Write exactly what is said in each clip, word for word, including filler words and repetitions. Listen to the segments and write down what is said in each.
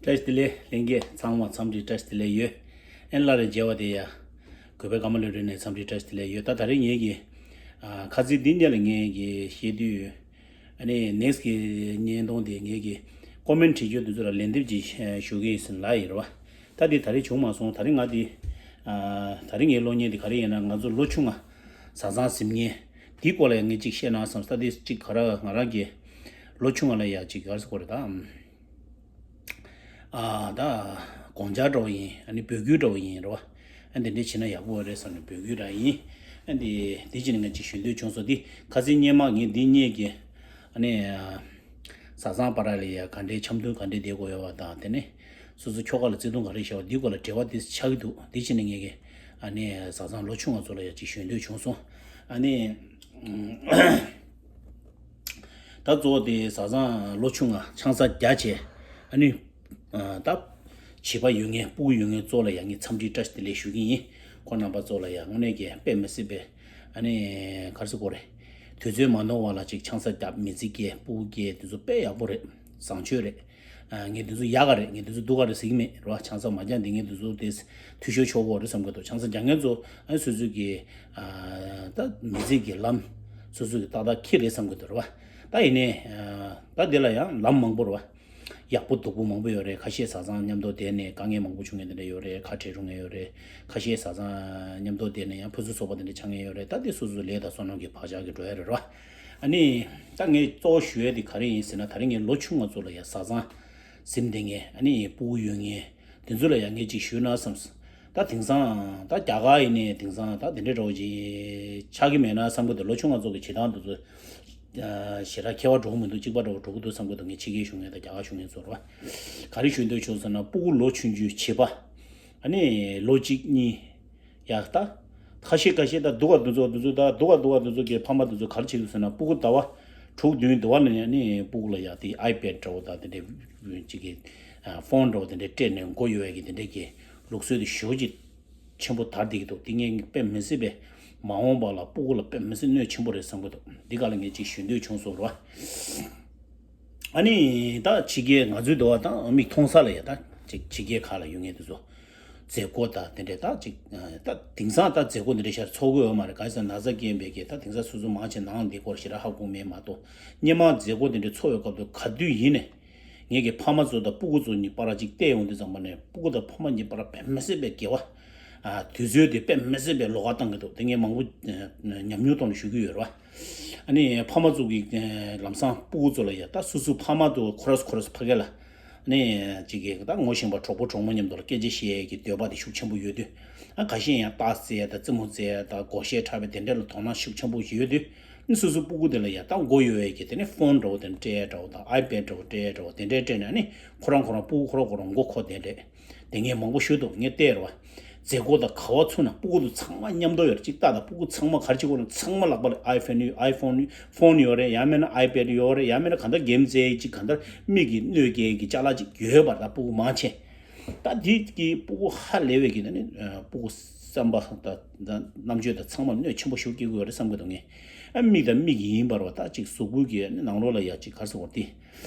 བཀྲ་ཤིས་བདེ་ལེགས་ལྷན་རྒྱས་ཚང་མ། འཚམས་འདྲི་བཀྲ་ཤིས་བདེ་ལེགས་ཡོད། ཨེ་ལ་རེ་མཇལ་བ་དེ་ཡ། གུས་པའི་ཀརྨ་ལོ་རིན་ནས་འཚམས་འདྲི་བཀྲ་ཤིས་བདེ་ལེགས་ཡོད། ད་ད་རེས་ངེད་ཀྱི་ཨ་ཁ་ཚིག་འདི་གཉིས་ལ་ངེད་ཀྱིས་བཤད་དུས། ཨ་ནི་ནེགསི་གི་བརྙན་ཐུང་དེ་ངེད་ཀྱི་ཀོ་མེན་བྲིས་རྒྱུ་དེ་ཚོ་ལ་ལན་འདེབས་ཅིག་ཞུ་གི་ཡིན་ཟེར་ལབ་ཡིན་རེད་བ། ད་དེ་ད་རེས་བྱུང་མ་སོང་། ད་རེས་ང་དེ་ཨ་ད་རེས་ངའི་གློག་བརྙན་དེ་ག་རེ་ཡིན་ན། ང་ཚོ་ལོ་ཆུང་ང་བཟའ་ཚང་གཟིམ་མཁན་དེའི་སྐོར་ལ་ཡང་ངས་ཅིག་བཤད་ན་བསམ། ད་དེ་ཅིག་ག་རེ་ང་རང་གི་ལོ་ཆུང་ང་ལ་ཡ་ཅིག་ག་རེ་ཟེར་དགོས་རེད་ད། ཨ་ད་དགོངས་འཆར་འདྲ་བོ་ཡིན། ཨ་ནི་འབོད་སྐུལ་འདྲ་བོ་ཡིན་རེད་བ། ཨ་འདི་འདྲ་བྱས་ན་ཡག་པོ་རེད་བསམ་ནས་འབོད་སྐུལ་འདྲ་ཡིན། ཨ་འདི་འདི་བྱས་ནས་ང་ཅིག་ཞུ་འདོད་བྱུང་སོང་། འདི་ཁ་སང་སྔོན་མ་ངས་འདི་གཉིས་ཀྱི་ཨ་ནི་བཟའ་ཚང་བར་ལ་ཡ་ག་འདྲའི་འཆམ་མཐུན་ག་འདྲའི་བསྡད་དགོས་ཡོད་པ་དང་། དེ་ནས་སོ་སོ་ཁྱོ་ག་ལ་བརྩེ་དུང་ག་རེ་བྱས་པ། འདི་སྐོར་ལ་འབྲེལ་བ་འདི་ཆགས་ཀྱི་འདུག་འདི་བྱས་ནས་ངས་ཀྱི་ཨ་ནི་བཟའ་ཚང་ལོ་ཆུང་བ་ཚོ་ལ་ཡ་ཅིག་ཞུ་འདོད་བྱུང་སོང་། ཨ་ནི། ད་གཙོ་བོ་དེ་བཟའ་ཚང་ལོ་ཆུང་ང་ཆང་ས་རྒྱག་བྱས། ཨ་ནི། ཨ་ད་བྱིས་པ་ཡོད་མཁན་སྤུ་གུ་ཡོད་མཁན་ཚོ་ལ་ཡང་ངས་འཚམས་འདྲི་བཀྲ་ཤིས་བདེ་ལེགས་ཞུ་གི་ཡིན། ཁོང་རྣམ་པ་ཚོ་ལ་ཡང་དངོས་གནས་ཀྱི་དཔེ་མི་སྲིད་པའི་ཨ་ནི་ག་རེ་ཟེར་དགོས་རེད། དུས་ཚོད་མ་ནོར་བ་ལ་ཅིག་ཆང་ས་རྒྱབ། མི་ཚེ་སྐྱེལ། སྤུ་གུ་སྐྱེལ། དེ་ཚོ་དཔེ་ཡག་པོ་རེད། བཟང་སྤྱོད་རེད། ཨ་ངས་དེ་ཚོ་ཡག་ག་རེད། ངས་དེ་ཚོ་སྡུག་ག་རེད་ཟེར་གྱི་མེད་རེད་བ། ཆང་ས་མ་རྒྱག་འདི་ངས་དེ་ཚོ་དེ་འཐུས་ཤོར་ཆོག་གོ་རེད་བསམ་གྱི་འདུག་ཆང་ས་རྒྱག་མཁན་ཚོ་ཨ་སོ་སོ་གི་ཨ་ད་མི་ཚེ་གི་ལམ་སོ་སོ་གི་ཏག་ཏག་འཁྱེར་རེད་བསམ་གྱི་འདུག་རེད་བ། ད་ཡིན་ནའི་ཨ་ད་འདི་ལ་ཡང་ལམ་མང་པོ་རེད་བ། ཡག་པོ་སྡུག་པོ་མང་པོ་ཡོད་རེད། ཁ་ཤས་བཟའ་ཚང་མཉམ་དུ་བསྡད་ནས་དཀའ་ངལ་མང་པོ་བྱུང་མཁན་དེ་འདྲ་ཡོད་རེད། ཁ་བྲལ་འགྲོ་མཁན་ཡོད་རེད། ཁ་ཤས་བཟའ་ཚང་མཉམ་དུ་བསྡད་ནས་ཡང་ཕུན་སུམ་ཚོགས་པ་དེ་འདྲ་ཆགས་མཁན་ཡོད་རེད། ད་དེ་སོ་སོའི་ལས་དང་བསོད་ནམས་ཀྱི་བག་ཆགས་ཀྱིས་འགྲོ་ཡ་རེད་ར། ཨ་ནི་ད་ངས་གཙོ་བོ་ཞུ་ཡ་དེ་ག་རེ་ཡིན་ཟེར་ན། ད་རེས་ངས་ལོ་ཆུང་བ་ཚོ་ལ་ཡ་བཟའ་ཚང་གཟིམ་བསྡད་མཁན། ཨ་ནི་སྤུ་གུ་ཡོད་མཁན་དེ་ཚོ་ལ་ཡ་ངས་ཅིག་ཞུས་ན་བསམས། ད་དེང་སང་ད་རྒྱ་གར་ཡིན་ནའི་དེང་སང་ད་དེ་འདྲའི་འདྲ་བོ་ཅིག་ཆགས་ཀྱི་མེད་ན་བསམ་གྱི་འདུག་ལོ་ཆུང་བ་ཚོ་གི་བྱེད་སྟངས་དེ་ཚོ་ཞེ་དྲག་ཁྱད་པར་འགྲོ་གི་མི་འདུག་གཅིག་པ་འདྲ་བོ་འགྲོ་གི་འདུག་བསམ་གྱི་འདུག་ངས་ཕྱི་རྒྱལ་བཞུགས་མཁན་དང་རྒྱ་གར་བཞུགས་མཁན་ཚོར་བ། ག་རེ་ཞུ་འདོད་བྱུང་ཟེར་ན། སྤུ་གུ་ལོ་ཆུང་ཆུང་བྱིས་པ། ཨ་ནི་ལོ་གཅིག་གཉིས། ཡག་ད། ཁ་ཤས་ཁ་ཤས་ད་སྡུག་ག་འདི་ཚོ་འདི་ཚོ་ད་སྡུག་ག་སྡུག་ག་འདི་ཚོ་གི་ཕ་མ་འདི་ཚོ་ག་རེ་བྱེད་ཀྱི་ཟེར་ན། སྤུ་གུ་ཟླ་བ་དྲུག་བདུན་འདི་བ་ནས་ནི་སྤུ་གུ་ལ་ཡ་དེ་ཨའི་པེ་ཌི་འདྲ་བོ་དང་དེ་འདྲའི་ཅིག་གི་ཕོན་འདྲ་བོ་དེ་འདྲའི་སྤྲད་ནས་མགོ་གཡོག་ཡ་གི་དེ་འདྲའི་གི་ལུགས་སྲོལ་དེ་ཞེ་པོ་ཅིག་ཆེན་པོ་དར་བསྡད་ཀྱི་འདུག་དེ་ངས་དཔེ་མི་སྲིད་པའི་མ་འོངས་པ་ལ་སྤུ་གུ་ལ་དཔེ་མི་སྲིད་གནོད་ཆེན་པོ་རེད་བསམ་གྱི་འདུག་འདི་ག་ལ་ངས་ཅིག་ཞུ་འདོད་བྱུང་སོང་ར། ཨ་ནི་ད་ཕྱི་རྒྱལ་ང་ཚོའི་འདི་བ་དང་མིག་མཐོང་ས་ལ་ཡ་ད་ཅིག་ཕྱི་རྒྱལ་ཁག་ལ་ཡོད་མཁན་དེ་ཚོ། མཛད་སྒོ་དང་དེ་འདྲས་ད་ཅིག་ད་དེང་སང་ད་མཛད་སྒོ་འདི་འདྲས་ཤར་ཚོགས་ཀྱི་ཡོད་མ་རེད། ག་རེ་ཟེར་ན་ན་ཚ་རྐྱེན་པས་ཀྱི་ད་དེང་སང་སོ་སོ་མང་ཆེ་ནང་འདི་སྐོར་ཞེ་དྲག་ཧ་གོ་མེད་མ་གཏོགས། སྔོན་མ་མཛད་སྒོ་འདི་འདྲས་ཚོགས་ཡོད་སྐབས་དུ་ག་དུས་ཡིན་ནས་ངེད་ཀྱི་ཕ་མ་ཚོ་དང་སྤུ་གུ་ཚོ་གཉིས་བར་ཅིག་བལྟས་ཡོང་དུས་ཙམ་པ་ནས། སྤུ་གུ་དང་ཕ་མ་གཉིས་བར་དཔེ་མི་སྲིད་པའི་འགལ་བ། ཨ་དུས་ཚོད་དེ་དཔེ་མི་སྲིད་པའི་ལོགས་ཀ་བཏང་གི་འདུག་དེ་ངས་མང་པོ་ཉམས་མྱོང་ཐོག་ནས་ཞུ་གི་ཡོད་རེད་བ། ཨ་ནི་ཕ་མ་ཚོ་གིས་ལམ་སང་སྤུ་གུ་ཚོ་ལ་ཡ་ད་སོ་སོའི་ཕ་མ་ཚོ་ཁོ་རས་ཁོ་རས་ཕ་གི་ལ། ནས་ཅིག་གིས་ད་ངོ་ཤེས་པ་གྲོགས་པོ་གྲོགས་མོ་མཉམ་དུ་ལ་སྐད་ཆ་བཤད་ཡས་ཀྱི་འདོད་པ་དེ་ཤུགས་ཆེན་པོ་ཡོད་དུས། ཨ་ཁ་ཤས་ཡང་རྟགས་བཙལ་ཡས་དང་རྩེད་མོ་རྩེ་ཡས་དང་སྒོར་གཞས་འཁྲབ་པའི་དེ་འདྲ་ལ་དོ་སྣང་ཤུགས་ཆེན་པོ་ཞིག་ཡོད་དུས། ནི་སོ་སོའི་སྤུ་གུ་དེ་ལ་ཡ་ད་མགོ་གཡོག་ཡས་ཀྱི་དེ་ནས་ཕོན་འདྲ་བོ་དེ་འདྲ་སྤྲད་ཡས་འདྲ་བོ་དང་ཨའི་པེ་ཌི་འདྲ་བོ་སྤྲད་ཡས་འདྲ་བོ་དེ་འདྲ་སྤྲད་ནས། ཨ་ནི་ཁོ་རང་ཁོ་རང་སྤུ་གུ་ཁོ་རང་ཁོ་རང་མགོ་འཁོར་དེ་འདྲ། དེ་ངས་མང་པོ་ཞུས་འདུག་ངས་བལྟས་རེད་བ། མཛད་སྒོ་དང་ག་བ་ཚུགས་ན་སྤུ་གུ་དང་ཚང་མ་མཉམ་དུ་ཡོད་རེད། ཅིག་ལྟ་དང་། སྤུ་གུ་ཚང་མ་ག་རེ་བྱེད་ཀྱི་ཡོད་ན། ཚང་མ་ལག་པ་ལ་ཨའི་ཕོན་ཡོད། ཨའི་ཕོན་ཕོན་ཡོད་རེད། ཡང་མིན་ན་ཨའི་པེ་ཌི་ཡོད་རེད། ཡང་མིན་ན་གང་ལྟར་གེམ་རྩེ་ཡས་ཅིག་གང་ལྟར་མིག་གིས་གནོད་སྐྱེལ་གྱི་ཅ་ལག་ཅིག་ཡོད་པ་རེད། ད་སྤུ་གུ་མང་ཆེ། ད་འདི་གི་སྤུ་གུ་ཧ་ལས་པའི་གི་ད་ནི་སྤུ་གུ་བསམ་པ་དང་ད་རྣམ་དཔྱོད་དང་ཚང་མ་གནོད་ཆེན་པོ་ཞིག་སྐྱེལ་གྱི་ཡོད་རེད་བསམ་གྱི་འདུག་ངས། ཨ་མིག་དང་མིག་ཡིན་པ་རེད་བ། ད་ཅིག་གཟུགས་པོ་གི་ནང་ལོགས་ལ་ཡ་ཅིག་ག་རེ་ཟེར་དགོས་རེད།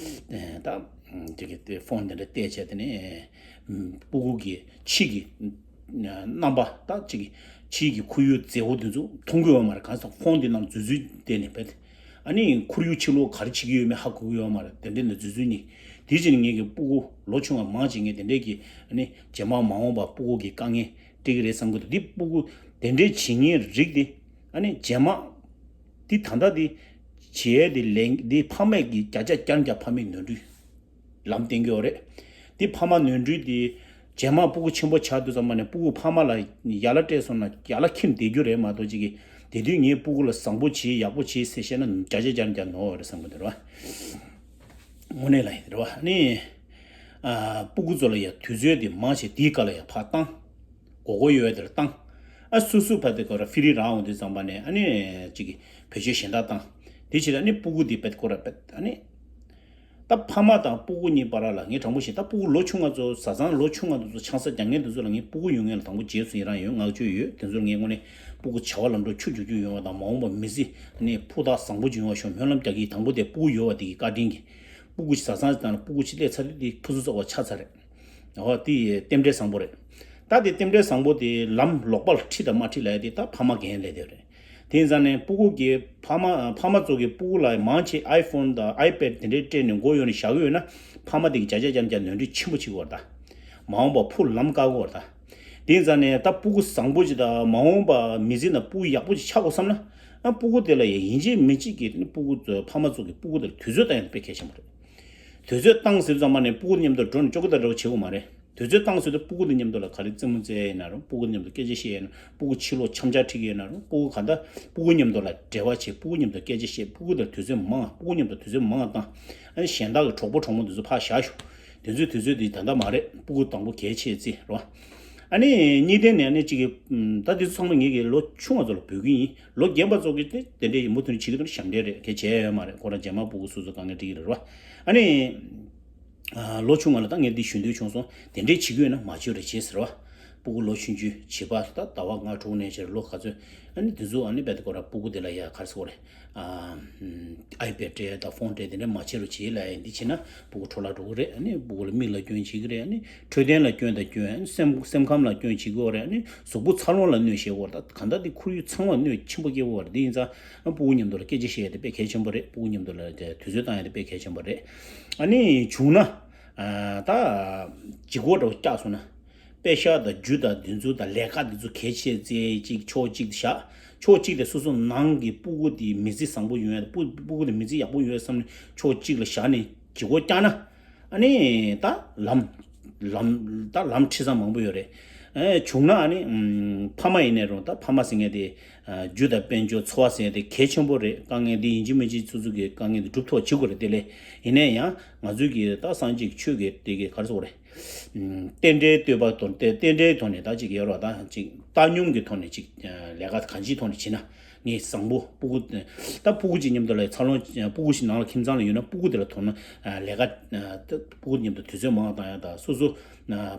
དེ་ད་ཅིག་གི་དེ་ཕོན་དེ་འདྲ་བལྟས་བྱས། དེ་ནས་སྤུ་གུ་གི་ཕྱི་གི་རྣམ་པ་དང་། ཅིག་ཕྱི་གི་ཁོར་ཡུག་མཛེས་པོ་དེ་ཚོ་མཐོང་གི་ཡོད་མ་རེད། གང་ཟེར་ཕོན་དེ་ནང་འཛུལ་འཛུལ་བསྡད་ནས་བལྟས། ཨ་ནི་ཁོར་ཡུག་ཕྱི་ལོགས་ག་རེ་བྱེད་ཀྱི་ཡོད་མེད་ཧ་གོ་གི་ཡོད་མ་རེད། དེ་འདྲ་ནས་འཛུལ་འཛུལ་ནས། དེ་བྱས་ནས་ངེད་ཀྱི་སྤུ་གུ་ལོ་ཆུང་བ་མང་ཆེ་ངས་དེ་འདྲས་ཀྱི་ཨ་ནི་རྗེས་མ་མ་འོངས་པ་སྤུ་གུ་གི་དཀའ་ངལ་སྤྲད་ཀྱི་རེད་བསམ་གྱི་འདུག་འདི་སྤུ་གུ་དེ་འདྲས་བྱེད་མཁན་རིགས་དེ་ཨ་ནི་རྗེས་མ་འདི་ད་ལྟ་འདི་བྱེད་ཡས་དེ་ལས། འདི་ཕ་མས་ཀྱི་བརྒྱ་ཆ་བརྒྱ་ནས་བརྒྱ་ཕ་མས་ནོར་འཁྲུལ་ལམ་སྟོན་གྱི་ཡོད་རེད། འདི་ཕ་མ་ནོར་འཁྲུལ་དེ་རྗེས་མ་སྤུ་གུ་ཆེན་པོ་ཆགས་དུས་ཙམ་པ་ནས་སྤུ་གུ་ཕ་མ་ལ་ཡ་ལ་སྤྲད་སོང་ན་ཡ་ལ་ཁྱིམ་བསྡད་རྒྱུ་རེད་མ་གཏོགས། ཅིག་གིས་དེ་དུས་ངའི་སྤུ་གུ་ལ་བཟང་པོ་བྱེད། ཡག་པོ་བྱེད་ཟེར་བཤད་ན་བརྒྱ་ཆ་བརྒྱ་ནས་བརྒྱ་ནོར་བ་རེད་བསམ་གྱི་འདུག་རེད་བ། དངོས་གནས་ལ་ཡིན་རེད་བ། ནི་ཨ་སྤུ་གུ་ཚོ་ལ་ཡ་དུས་ཚོད་དེ་མང་ཆེ་དེའི་སྐབས་ལ་ཡ་ཕར་བཏང་། མགོ་སྐོར་ཡོད་པ་དེར་བཏང་། ཨ་སོ་སོ་ཕ་དེ་ཁོ་ར་ཧྥི་རི་རང་འོང་དུས་ཙམ་པ་ནས་ཨ་ནི་ཅིག་གི་བེད་སྤྱོད་གཞན་དག་བཏང་། དེ་ཕྱིར་ཨ་ནི་སྤུ་གུ་དེ་ཕ་དེ་ཁོ་ར་ཕ་ཨ་ནི། ད་ཕ་མ་དང་སྤུ་གུ་གཉིས་བར་ལ་ངས་དྲང་པོ་བཤད། ད་སྤུ་གུ་ལོ་ཆུང་བ་ཚོ། བཟའ་ཚང་ལོ་ཆུང་བ་དེ་ཚོ་ཆང་ས་རྒྱག་མཁན་དེ་ཚོ་ལ་ངས་སྤུ་གུ་ཡོད་མཁན་ལ་དང་པོ་རྗེས་སུ་ཡི་རང་ཡོད། བསྔགས་བརྗོད་ཡོད། དེ་ཚོར་ངས་དངོས་གནས་སྤུ་གུ་བྱ་བ་ལམ་འགྲོ་ཆུ་རྒྱུག་རྒྱུག་ཡོང་བ་དང་། མ་འོངས་པ་མི་ཚེ་ནས་ཕུ་ཐག་བཟང་པོ་ཅིག་ཡོང་བ་ཤོག་སྨོན་ལམ་རྒྱག་གི་ཡིན། དང་པོ་དེ་སྤུ་གུ་ཡོད་པ་དེ་གི་བཀའ་དྲིན་གྱིས། སྤུ་གུ་ཅིག་བཟའ་ཚང་ཅིག་དང་སྤུ་གུ་ཅིག་སླེབས་ཚར་དུས་དེ་ཕུན་སུམ་ཚོགས་པ་ཆགས་ཚར་རེད། འོ་དེ་རྟེན་འབྲེལ་བཟང་པོ་རེད། ད་དེ་རྟེན་འབྲེལ་བཟང་པོ་དེ་ལམ་ལོག་པ་ལ་ཁྲིད་དང་མ་ཁྲིད་ལབ་ཡ་དེ་ད་ཕ་མ་འགན་ལེན་དེ་རེད། དེ་ཡིན་ཙང་ནས་སྤུ་གུ་གི་ཕ་མ་ཕ་མ་ཚོ་གི་སྤུ་གུ་ལ་མང་ཆེ་ཨའི་ཕོན་དང་ཨའི་པེ་ཌི་དེ་འདྲའི་སྤྲད་ནས་མགོ་གཡོག་ནས་བཞག་གི་ཡོད་ན། ཕ་མ་དེ་གི་བརྒྱ་ཆ་རྐྱང་རྐྱང་ནོར་འཁྲུལ་ཆེན་པོ་བྱེད་ཀྱི་ཡོད་རེད་ད། མ་འོངས་པ་ཕུགས་ལམ་དཀར་གྱི་ཡོད་རེད་ད། དེ་ཡིན་ཙང་ནས་ད་སྤུ་གུ་བཟང་པོ་ཅིག་དང་མ་འོངས་པ་མི་ཚེ་ནང་སྤུ་གུ་ཡག་པོ་ཅིག་ཆགས་དགོས་བསམ་ན། ཨ་སྤུ་གུ་དེ་ལ་ཡ་ཡིན་གཅིག་མིན་གཅིག་གི་སྤུ་གུ་ཚོ་ཕ་མ་ཚོ་གི་སྤུ་གུ་དེ་ལ་དུས་ཚོད་བཏང་ཡ་དེ་དཔེ་གལ་ཆེན་པོ་རེད། དུས་ཚོད་བཏང་ཟེར་དུས་ཙམ་པ་ནས་སྤུ་གུ་མཉམ་དུ་འགྲོ་ནས་ཅོ་ཀི་དང་འདྲ་བོ་བྱེད་དགོས་མ་རེད། དུས་ཚོད་བཏང་ཟེར་དུས་སྤུ་གུ་དང་མཉམ་དུ་ལ་ག་རེ་རྩེད་མོ་རྩེ་ཡ་ཡིན་ན་རུང་། སྤུ་གུ་མཉམ་དུ་སྐད་ཆ་བཤད་ཡ་ཡིན་ན། སྤུ་གུ་ཕྱི་ལོགས་འཆམ་འཆམ་ཁྲིད་ཀྱི་ཡོད་ན་རུང་། སྤུ་གུ་གང་ལྟར་སྤུ་གུ་མཉམ་དུ་ལ་འབྲེལ་བ་བྱེད། སྤུ་གུ་མཉམ་དུ་སྐད་ཆ་བཤད། སྤུ་གུ་དང་དུས་ཚོད་མང་། སྤུ་གུ་མཉམ་དུ་དུས་ཚོད་མང་བཏང་། ཨ་ནི་གཞན་དག་གི་གྲོགས་པོ་གྲོགས་མོ་དེ་ཚོ་ཕར་བཞག་ཞོག་དེ་ཚོའི་དུས་ཚོད་དེ་ད་ལྟ་མ་རེད། སྤུ་གུ་དང་པོ་གལ་ཆེ་བརྩི་རོགས། ཨ་ནི་གཉིས་ལྡན་ནས་ཨ་ནི་གཅིག་གི་ད་དེ་ཚོ་ཚང་མ་ངེད་ཀྱི་ལོ་ཆུང་བ་ཚོ་ལ་འབོད་ཀྱི་ཡིན། ལོ་རྒན་པ་ཚོ་གི་དེ་དེ་འདྲའི་མུ་མཐུད་ནས་བྱེད་ཀྱི་འདུག་ན་ཞབས་འདྲེན་རེད། གལ་ཆེ་ཡོད་མ་རེད། ཁོ་རང་རྗེས་མ་སྤུ་གུ་སོ་སོ་དཀའ་ངལ་འཕྲད་ཀྱི་རེད་རོགས། ཨ་ནི། ལོ་ཆུང་བ་ལ་ད་ངས་འདི་ཞུ་འདོད་བྱུང་སོང་། དེ་འདྲས་བྱེད་ཀྱི་ཡོད་ན་མ་བྱེད་རོགས་བྱེད་ཟེར་བ། སྤུ་གུ་ལོ་ཆུང་ཆུང་བྱིས་པ་ད་ཟླ་བ་ལྔ་དྲུག་ནས་བྱས་ལོ་ག་ཚོད། ཨ་ནི་དེ་ཚོ་ཨ་ནི་རྦད་དེ་ཁོ་ར་སྤུ་གུ་དེ་ལ་ཡ་ག་རེ་ཟེར་དགོས་རེད། ཨ་ཨའི་པེ་ཌི་སྤྲད་དང་ཕོན་སྤྲད་དེ་འདྲས་མ་བྱེད་རོགས་བྱེད་ལབ་ཡ་འདི་བྱེད་ན་སྤུ་གུ་འཕྲོ་བརླག་འགྲོ་གི་རེད། ཨ་ནི་སྤུ་གུ་ལ་མིག་ལ་སྐྱོན་བྱེད་ཀྱི་རེད། ཨ་ནི་འཕྲོད་བསྟེན་ལ་སྐྱོན་དང་སྐྱོན། ཨ་ནི་སེམས་སེམས་ཁམས་ལ་སྐྱོན་བྱེད་ཀྱི་ཡོད་རེད། ཨ་ནི་གཟུགས་པོ་འཚར་ལོངས་ལ་གནོད་བྱེད་ཀྱི་ཡོད་རེད། ད་གང་ལྟར་དེ་ཁོར་ཡུག་ཚང་མ་གནོད་ཆེན་པོ་སྐྱེལ་གྱི་ཡོད་རེད། དེ་ཡིན་ཙང་ཨ་སྤུ་གུ་མཉམ་དུ་ལ་སྐད་ཆ་བཤད་ཡ་དེ་དཔེ་གལ་ཆེན་པོ་རེད། སྤུ་གུ་མཉམ་དུ་ལ་དུས་ཚོད་བཏང་ཡ་དེ་དཔེ་གལ་ཆེན་པོ་རེད། ཨ་ནི་བྱུང་ན། ད་ལྗིད་ཁོག་འདྲ་བོ་བཀྱགས་སོང་ན། པེ་ཤག་དང་རྒྱུ་དང་དེ་ཚོ་དང་ལས་ཀ་དེ་ཚོ་གལ་ཆེ་ཚེ་གཅིག་ཕྱོགས་གཅིག་ཏུ་བཞག་ཕྱོགས་གཅིག་དེ་སོ་སོ་ནང་གི་སྤུ་གུ་དེ་མི་ཚེ་བཟང་པོ་ཡོང་ཡ། སྤུ་སྤུ་གུ་དེ་མི་ཚེ་ཡག་པོ་ཡོང་ཡ་བསམ་ནས་ཕྱོགས་གཅིག་ལ་བཞག་ནས་ལྗིད་ཁོག་བཀྱགས་ན། ཨ་ནི་ད་ལམ་ལམ་ད་ལམ་ཁྲིད་ས་མང་པོ་ཡོད་རེད། ཨེ་བྱུང་ན་ཨ་ནི་ཨམ་ཕ་མ་ཡིན་ནའི་རུང་། ད་ཕ་མ་ཟེར་མཁན་དེ་ཨ་རྒྱུ་དང་དཔལ་འབྱོར་འཚོ་བ་ཟེར་མཁན་དེ་གལ་ཆེན་པོ་རེད། དཀའ་ངལ་འདི་ཡིན་གཅིག་མིན་གཅིག་སོ་སོ་གི་དཀའ་ངལ་འདི་སྒྲུབ་ཐུབ་བྱེད་དགོས་རེད། དེ་ལས་ཡིན་ནའི་ཡང་ང་ཚོའི་གི་ད་སངས་རྒྱས་ཀྱི་ཆོས་ཀྱི་དེ་གི་ག་རེ་ཟེར་དགོས་རེད། རྟེན་འབྲེལ་བསྟོད་པ་དང་། རྟེན་རྟེན་འབྲེལ་ཐོག་ནས་ད་ཅིག་ཡོད་རེད་པ། ད་ཅིག་བཏང་སྙོམས་ཀྱི་ཐོག་ནས་ཅིག་ལས་ཀ་གང་ཅིའི་ཐོག་ནས་བྱེད་ན་ངས་བཟང་པོ་སྤུ་གུ། ད་སྤུ་གུ་ཅིག་མཉམ་དུ་ལ་འཚར་ལོངས། སྤུ་གུ་ཞིག་ནང་ལ་ཁྱིམ་ཚང་ལ་ཡོད་ན་སྤུ་གུ་དེ་ལ་དོ་སྣང་ལས་ཀ། ད་སྤུ་གུ་མཉམ་དུ་དུས་ཚོད་མང་བ་བཏང་ཡ་དང་། སོ་སོ་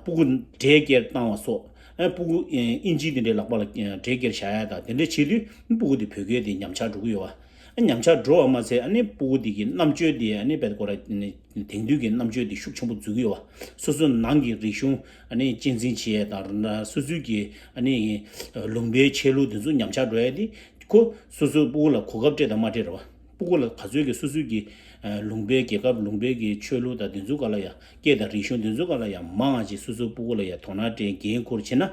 སྤུ་གུ་འབྲས་སྐྱེར་བཏང་བ་སོགས། ཨ་སྤུ་གུ་ཨིན་ཇི་དེ་འདྲའི་ལག་པ་ལ་འབྲས་སྐྱེར་བཞག་ཡ་དང་དེ་འདྲ་བྱེད་དུས་སྤུ་གུ་དེ་བོད་སྐད་དེ་ཉམས་ཆག་འགྲོ་གི་ཡོད་པ། ཉམས་ཆག་འགྲོ་བ་མ་ཚད་ཨ་ནི་སྤུ་གུ་དེ་གི་རྣམ་དཔྱོད་དེ་ཨ་ནི་རྦད་དེ་ཁོ་ར་དེང་དུས་ཀྱི་རྣམ་དཔྱོད་དེ་ཤུགས་ཆེན་པོ་འཛུལ་གྱི་ཡོད་པ། སོ་སོ་ནང་གི་རིག་གཞུང་ཨ་ནི་གཅེས་འཛིན་བྱེད་ཡས་དང་། སོ་སོའི་གི་ཨ་ནི་ལུང་པའི་ཆོས་ལུགས་དེ་ཚོ་ཉམས་ཆག་འགྲོ་ཡས་དེ་ཁོ་སོ་སོའི་སྤུ་གུ་ལ་གོ་སྐབས་སྤྲད་དང་མ་སྤྲད་རེད་པ། སྤུ་གུ་ལ་ག་ཚོད་ཀྱི་སོ་སོའི་གི་ལུང་པའི་རྒྱལ་ཁབ་ལུང་པའི་གི་ཆོས་ལུགས་དང་དེ་ཚོ་སྒང་ལ་ཡ། སྐད་དང་རིག་གཞུང་དེ་ཚོ་སྒང་ལ་ཡ་མང་ང་ཅིག་སོ་སོའི་སྤུ་གུ་ལ་ཡ་དོ་སྣང་སྤྲད། འགན་འཁུར་བྱེད་ན།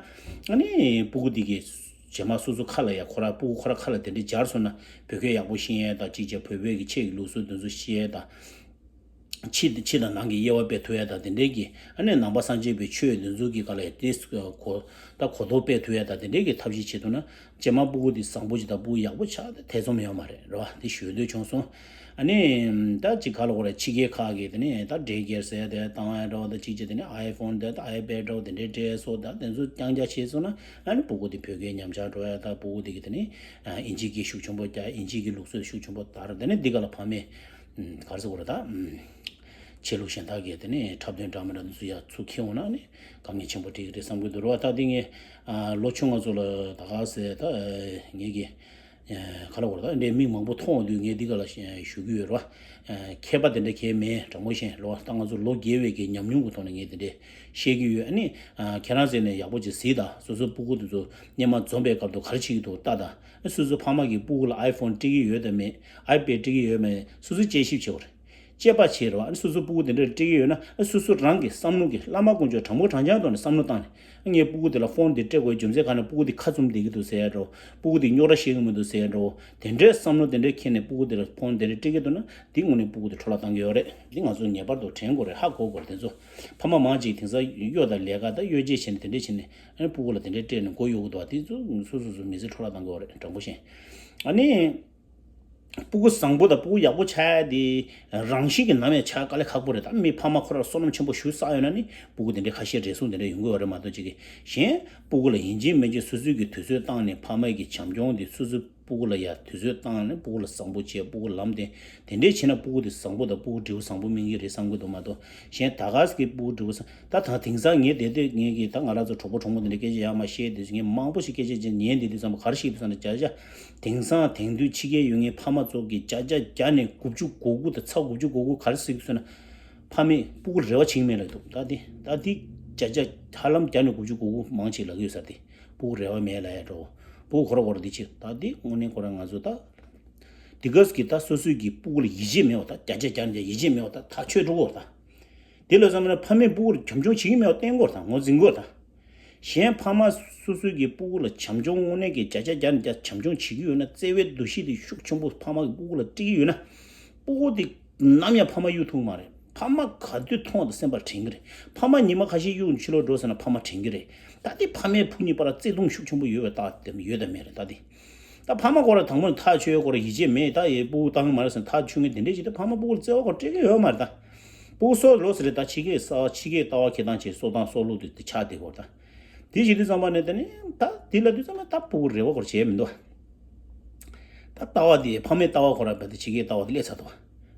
ཨ་ནི་སྤུ་གུ་དེ་གི་རྗེས་མ་སོ་སོ་ཁ་ལ་ཡ་ཁོ་ར་སྤུ་གུ་ཁོ་ར་ཁ་ལ་དེ་འདྲ་སྦྱར་སོང་ན་བོད་སྐད་ཡག་པོ་ཤེས་ཡས་དང་། གཅིག་བྱས་བོད་པའི་གི་ཆོས་ཀྱི་ལུགས་སྲོལ་དེ་ཚོ་ཤེས་ཡས་དང་། ཕྱི་ཕྱི་དང་ནང་གི་དབྱེ་བ་སྤེལ་ཐུབ་ཡས་དང་དེ་འདྲའི་གི། ཨ་ནི་ནང་པ་སངས་རྒྱས་པའི་ཆོས་དེ་ཚོ་གི་སྒང་ལ་ཡ་དེ་གོ་ད་གོ་རྟོགས་སྤེལ་ཐུབ་ཡས་དང་དེ་འདྲའི་གི་ཐབས་ཤེས་བྱེད་ཐུབ་ན། རྗེས་མ་སྤུ་གུ་དེ་བཟང་པོ་ཅིག་དང་སྤུ་གུ་ཡག་པོ་ཆགས་ཏེ་ཐེ་ཚོམ་ཡོད་མ་རེད་རེད་པ། དེ་ཞུ་འདོད་བྱུང་སོང་། ཨ་ནི་ད་ཅིག་ག་ལ་གོ་རེད། ཕྱི་རྒྱལ་ཁག་གི་དེ་ནས་ད་འབྲས་སྐྱེར་ཟེར་དེ་བཏང་ཡ་འདྲ་བོ་དང་། གཅིག་བྱས་དེ་ནས་ཨའི་ཕོན་དེ་དང་ཨའི་པེ་ཌི་འདྲ་བོ་དེ་འདྲའི་སྤྲད་སོགས་དང་དེ་ཚོ་རྐྱང་རྐྱང་བྱས་སོང་ན། ཨ་ནི་སྤུ་གུ་དེ་བོད་སྐད་ཉམས་ཆག་འགྲོ་ཡ་དང་། སྤུ་གུ་དེ་གི་དེ་ནས་ཨིན་ཇི་སྐད་ཤུགས་ཆེན་པོ་རྒྱག་ཨིན་ཇི་གི་ལུགས་སྲོལ་ཤུགས་ཆེན་པོ་དར། དེ་ནས་འདི་ག་ལ་ཕ་མས་ག་རེ་ཟེར་དགོས་རེད། ད་ཆོས་ལུགས་གཞན་དག་གི་དེ་ནས་འཁྲབ་སྟོན་འདྲ་མི་འདྲ་འདི་ཚོ་ཡར་ཚུར་འཁྱེར་འོང་ན་ནི་དཀའ་ངལ་ཆེན་པོ་འཕྲད་ཀྱི་རེད་བསམ་གྱི་འདུག་རེད་པ། ད་འདི་ངས་ལོ་ཆུང་ང་ཚོ་ལ་ད་ག་ཟེ་ད་ངེད་ཀྱི་ག་ལ་བར་ད་འདྲའི་མི་མང་པོ་མཐོང་དུས་ངས་འདི་ག་ལ་ཞུ་གི་ཡོད་རེད་པ། མཁས་པ་དེ་འདྲ་གང་ཡང་མེད། དྲང་པོ་བཤད་ལོ། ད་ང་ཚོ་ལོ་རྒས་པའི་གི་ཉམས་མྱོང་གི་ཐོག་ནས་ངས་དེ་འདྲ་བཤད་ཀྱི་ཡོད། ཨ་ནི་ཁྱེད་རང་ཚོ་ནས་ཡག་པོ་ཅིག་གཟིགས་དང་། སོ་སོའི་སྤུ་གུ་དེ་ཚོ་སྔོན་མ་འཛོམས་པའི་སྐབས་དུ་ག་རེ་བྱེད་ཀྱི་འདུག་ལྟ་དང་། སོ་སོའི་ཕ་མ་གིས་སྤུ་གུ་ལ་ཨའི་ཕོན་སྤྲད་ཀྱི་ཡོད་དམ་མེད། ཨའི་པེ་ཌི་སྤྲད་ཀྱི་ཡོད་མེད་སོ་སོས་དཔྱད་ཞིབ་བྱེད་དགོས་རེད། དཔྱད་པ་བྱེད་རོགས། ཨ་ནི་སོ་སོའི་སྤུ་གུ་དེ་འདྲར་སྤྲད་ཀྱི་ཡོད་ན། ཨ་སོ་སོ་རང་གི་བསམ་བློ་གི་བླ་མ་དཀོན་མཆོག་དྲང་པོ་དྲང་རྐྱང་ཐོག་ནས་བསམ་བློ་བཏང་ནས། ཨ་ངས་སྤུ་གུ་དེ་ལ་ཕོན་དེ་སྤྲད་དགོས་རྒྱུ་མཚན་ག་ནས། སྤུ་གུ་དེ་ཁ་བཙུམ་བསྡད་ཀྱི་འདུག་ཟེར་ཡ་འདྲ་བོ། སྤུ་གུ་དེ་རྙོག་དྲ་བཤད་ཀྱི་མི་འདུག་ཟེར་ཡ་འདྲ་བོ། དེ་འདྲའི་བསམ་བློ་དེ་འདྲ་འཁྱེར་ནས་སྤུ་གུ་དེ་ལ་ཕོན་དེ་འདྲ་སྤྲད་ཀྱི་འདུག་ན། དེ་དངོས་གནས་སྤུ་གུ་དེ་འཕྲོ་བརླག་བཏང་གི་ཡོད་རེད། འདི་ང་ཚོ་ངེས་པར་དུ་དྲན་དགོས་རེད། ཧ་གོ་དགོས་རེད། དེ་ཚོ་ཕ་མ་མང་ཅིག་དེང་སང་གཡོ་དང་ལས་ཀ་དང་གཡོ་སྐྱེལ་བྱས་ནས་དེ་འདྲ་བྱས་ནས། ཨ་ནི་སྤུ་གུ་ལ་དེ་འདྲ་སྤྲད་ནས་མགོ་གཡོག་གི་འདུག་པ། དེ་ཚོ་སོ་སོ་སོ་མི་ཚེ་འཕྲོ་བརླག་བཏང་གི་ཡོད་རེད། དྲང་པོ་བཤད། ཨ་ནི། སྤུ་གུ་བཟང་པོ་དང་སྤུ་གུ་ཡག་པོ་ཆགས་ཡ་དེ་རང་བཞིན་གྱིས་ནམ་ཡང་ཆགས་དཀའ་ལས་ཁག་པོ་རེད། ད་མི་ཕ་མ་ཁོ་རང་བསོད་ནམས་ཆེན་པོ་ཞེ་པོ་བསགས་ཡོད་ན་ནི་སྤུ་གུ་དེ་འདྲའི་ཁ་ཞེ་འགྲན་ཟུང་དེ་འདྲ་ཡོང་གི་ཡོད་རེད་མ་གཏོགས། ཅིག་གིས་གཞན་སྤུ་གུ་ལ་ཡིན་གཅིག་མིན་གཅིག་སོ་སོའི་གི་དུས་ཚོད་བཏང་ནས་ཕ་མའི་གི་བྱམས་སྐྱོང་དེ་སོ་སོའི་སྤུ་གུ་ལ་ཡ་དུས་ཚོད་བཏང་ནས་སྤུ་གུ་ལ་བཟང་པོ་བྱས། སྤུ་གུ་ལམ་སྟོན། དེ་འདྲའི་བྱས་ན་སྤུ་གུ་དེ་བཟང་པོ་དང་སྤུ་གུ་འབྲས་བུ་བཟང་པོ་སྨིན་གྱི་རེད་བསམ་གྱི་འདུག་མ་གཏོགས། གཞན་ད་ག་ཟེ་གི་སྤུ་གུ་འབྲས་བུ་བཟང་། ད་ད་དེང་སང་ངས་བསྡད་དུས་ངས་ཀྱི་ད་ང་རང་ཚོ་གྲོགས་པོ་གྲོགས་མོ་དེ་འདྲ་སྐད་ཆ་ཡར་མར་བཤད་དུས་ངས་མང་པོ་ཞིག་སྐད་ཆ་ཅིག་ཉན་བསྡད་དུས་ཙམ་པ་ག་རེ་བཤད་འདུག་ཟེར་ན། བརྒྱ་ཆ་དེང་སང་དེང་དུས་ཕྱི་རྒྱལ་ཡོད་མཁན་ཕ་མ་ཚོ་གིས་བརྒྱ་ཆ་བརྒྱ་ནས་དགུ་བཅུ་གོ་དགུ་དང་ཚེག་དགུ་བཅུ་གོ་དགུ་ག་རེ་ཟེར་གྱི་ཟེར་ན། ཕ་མས་སྤུ་གུར་རེ་བ་བྱེད་ཀྱི་མེད་ལབ་འདུག་ད་དེ་ད་དེ་ བརྒྱ་ཆ་ཧ་ལམ་བརྒྱ་ནས་དགུ་བཅུ་གོ་དགུ་མང་ཆེ་ལབ་ཀྱི་ཡོད་ས་དེ། སྤུ་གུ་རེ་བ་མེད་ལབ་ཡ་འགྲོ། སྤུ་གུ་ཁོ་ར་ཁོ་ར་འདི་ཆེ་ད་འདི་དངོས་གནས་ཁོ་ར་ང་ཚོ་ད། འདི་ག་གི་ད་སོ་སོའི་གི་སྤུ་གུ་ལ་ཡིད་ཆེས་མེད་པ་ད་བརྒྱ་ཆ་བརྒྱ་ནས་ཡིད་ཆེས་མེད་པ་ད་ཐག་ཆོད་འགྲོ་གོ་ད། དེ་ལ་བསམ་ན་ཕ་མས་སྤུ་གུར་བྱམས་སྐྱོང་བྱེད་ཀྱི་མེད་པ་བསྟན་དགོས་དང་ངོས་འཛིན་དགོས་དང་། གཞན་ཕ་མ་སོ་སོའི་གི་སྤུ་གུ་ལ་བྱམས་སྐྱོང་དངོས་གནས་ཀྱི་བརྒྱ་ཆ་བརྒྱ་ནས་བརྒྱ་བྱམས་སྐྱོང་བྱེད་ཀྱི་ཡོད་ན། བརྩེ་བའི་འདུ་ཤེས་དེ་ཤུགས་ཆེན་པོ་ཕ་མ་གི་སྤུ་གུ་ལ་སྤྲད་ཀྱི་ཡོད་ན། སྤུ་གུ་དེ་ནམ་ཡང་ཕ་མ་གཡུག་ཐུབ་ཀྱི་མ་རེད། ཕ་མ་ག་དུས་མཐོང་བ་དང་སེམས་པ་དྲན་གྱི་རེད། ཕ་མ་ཉི་མ་ཁ་ཤས་གཡུག་ཕྱི་ལོགས་འགྲོ་ཟེར་ན་ཕ་མ་དྲན་གྱི་རེད། ད་དེ་ཕ་མས་ཕུ་གཉིས་བར་བརྩེ་དུང་ཤུགས་ཆེན་པོ་ཡོད་པའི་རྟགས་དེ་ཡོད་དམ་མེད་རེད་ད་དེ། ད་ཕ་མ་ཁོ་ར་དང་པོ་ནས་ཐག་ཆོད། ཁོ་ར་ཡིད་ཆེས་མེད། ད་ཡི་སྤུ་གུ་བཏང་གི་མ་རེད་ཟེར་ཐག་ཆོད་མཁན་དེ་འདྲས་ཅིག་ད་ཕ་མ་སྤུ་གུར་བརྩེ་བ་ཁོ་ར་སྤྲད་ཀྱི་ཡོད་མ་རེད་ད། སྤུ་གུ་སོ་ལོ་ཟེར་རེད་ད། ཕྱི་སྐད་ས་ཕྱི་སྐད་ལྟ་བ་ཁྱེད་དང་བྱེད་སོ་དང་སོ་ལུགས་དེ་དེ་ཆགས་བསྡད་ཁོ་ར་ད། དེ་བྱེད་དུས་ཙམ་པ་ནས་དེ་ནི་ད་དེ་ལབ་དུས་ཙམ་པ་ད་སྤུ་གུར་རེ་བ་ཁོ་ར་བྱས་མི་འདུག་ད་ལྟ་བ་དེ་ཕ་མའི་ལྟ་བ་ཁོ་ར་བས་ད་ཕྱི་སྐད་ལྟ་བ་དེ་སླེབས་ཚར་འདུག་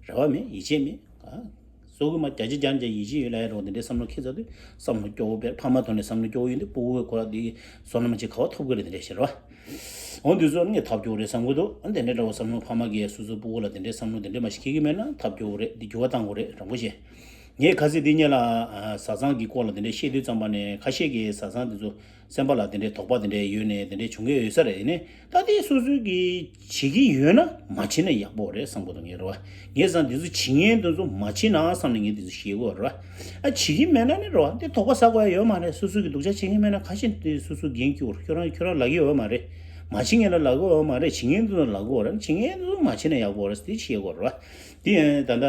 རེ་བ་མེད། ཡིད་ཆེས་མེད། ཨ། སོ་གི་མ་བརྒྱ་ཆ་བརྒྱ་ནས་བརྒྱ་ཡིད་ཆེས་ཡོད་ལབ་ཡ་རོགས་དེ་འདྲའི་བསམ་བློ་འཁྱེར་ཚར་དུས་བསམ་བློ་སྐྱོ་བོ་བས། ཕ་མ་ཐོག་ནས་བསམ་བློ་སྐྱོ་བོ་ཡིན་དུས་སྤུ་གུ་ཁོ་ར་དེ་བསོད་ནམས་ཅིག་ག་བ་ཐོབ་གི་རེད་དེ་འདྲ་ཞེས་རོ། འོ་འདི་ཚོ་ངས་ཐབས་སྐྱོ་རེད་བསམ་གི་འདུག་ཨ་དེ་འདྲའི་འདྲ་བོ་བསམ་བློ་ཕ་མ་གིས་སོ་སོའི་སྤུ་གུ་ལ་དེ་འདྲའི་བསམ་བློ་དེ་འདྲའི་མ་ཞིག་འཁྱེར་གི་མེད་ན་ཐབས་སྐྱོ་བོ་རེད། འདི་འགྱུར་བ་གཏང་དགོས་རེད། དྲང་པོ་བཤད། ངས་ཁ་སང་འདི་སྔོན་ལ་ཨ་བཟའ་ཚང་གི་སྐོར་ལ་དེ་འདྲའི་བཤད་དུས་ཙམ་པ་ནས་ཁ་ཤས་ཀྱིས་བཟའ་ཚང་དེ་ཚོ་སེམས་པ་ལ་དེ་འདྲའི་དོགས་པ་དེ་འདྲའི་ཡོད་ནས་དེ་འདྲའི་བྱུང་གི་ཡོད་ས་རེད། ཡིན་ནའི་ད་དེ་སོ་སོའི་གི་བྱེད་ཀྱི་ཡོད་ན་མ་བྱེད་ན་ཡག་པོ་རེད་བསམ་གི་འདུག་ངས་རེད་བ། ངས་བསམ་དེ་ཚོ་བྱེད་མཁན་དེ་ཚོ་མ་བྱེད་ན་བསམ་ནས་ངས་དེ་ཚོ་བཤད་གི་ཡོད་རེད་བ། ཨ་བྱེད་ཀྱི་མེད་ན་ནི་རེད་བ། དེ་དོགས་པ་ཟ་དགོས་ཡ་ཡོད་མ་རེད། སོ་སོ་གི་སྡུག་ཅག་བྱེད་མཁན་མེད་ན་ཁ་ཤས་དེ་སོ་སོ་འགན་འཁྱེར་བར་ཁྱོད་རང་ཁྱོད་རང་ལབ་ཀྱི་ཡོད་མ་རེད། མ་བྱེད་མཁན་ལ་ལབ་ཀྱི་ཡོད་མ་རེད། བྱེད་མཁན་དེ་ཚོ་ལབ་ཀྱི་ཡོད་རེད། བྱེད་མཁན་དེ་ཚོ་མ་བྱེད་ན་ཡག་པོ་རེད། དེ་བཤད་དགོས་རེད་བ། དེ་ཡང་ད་ལྟ་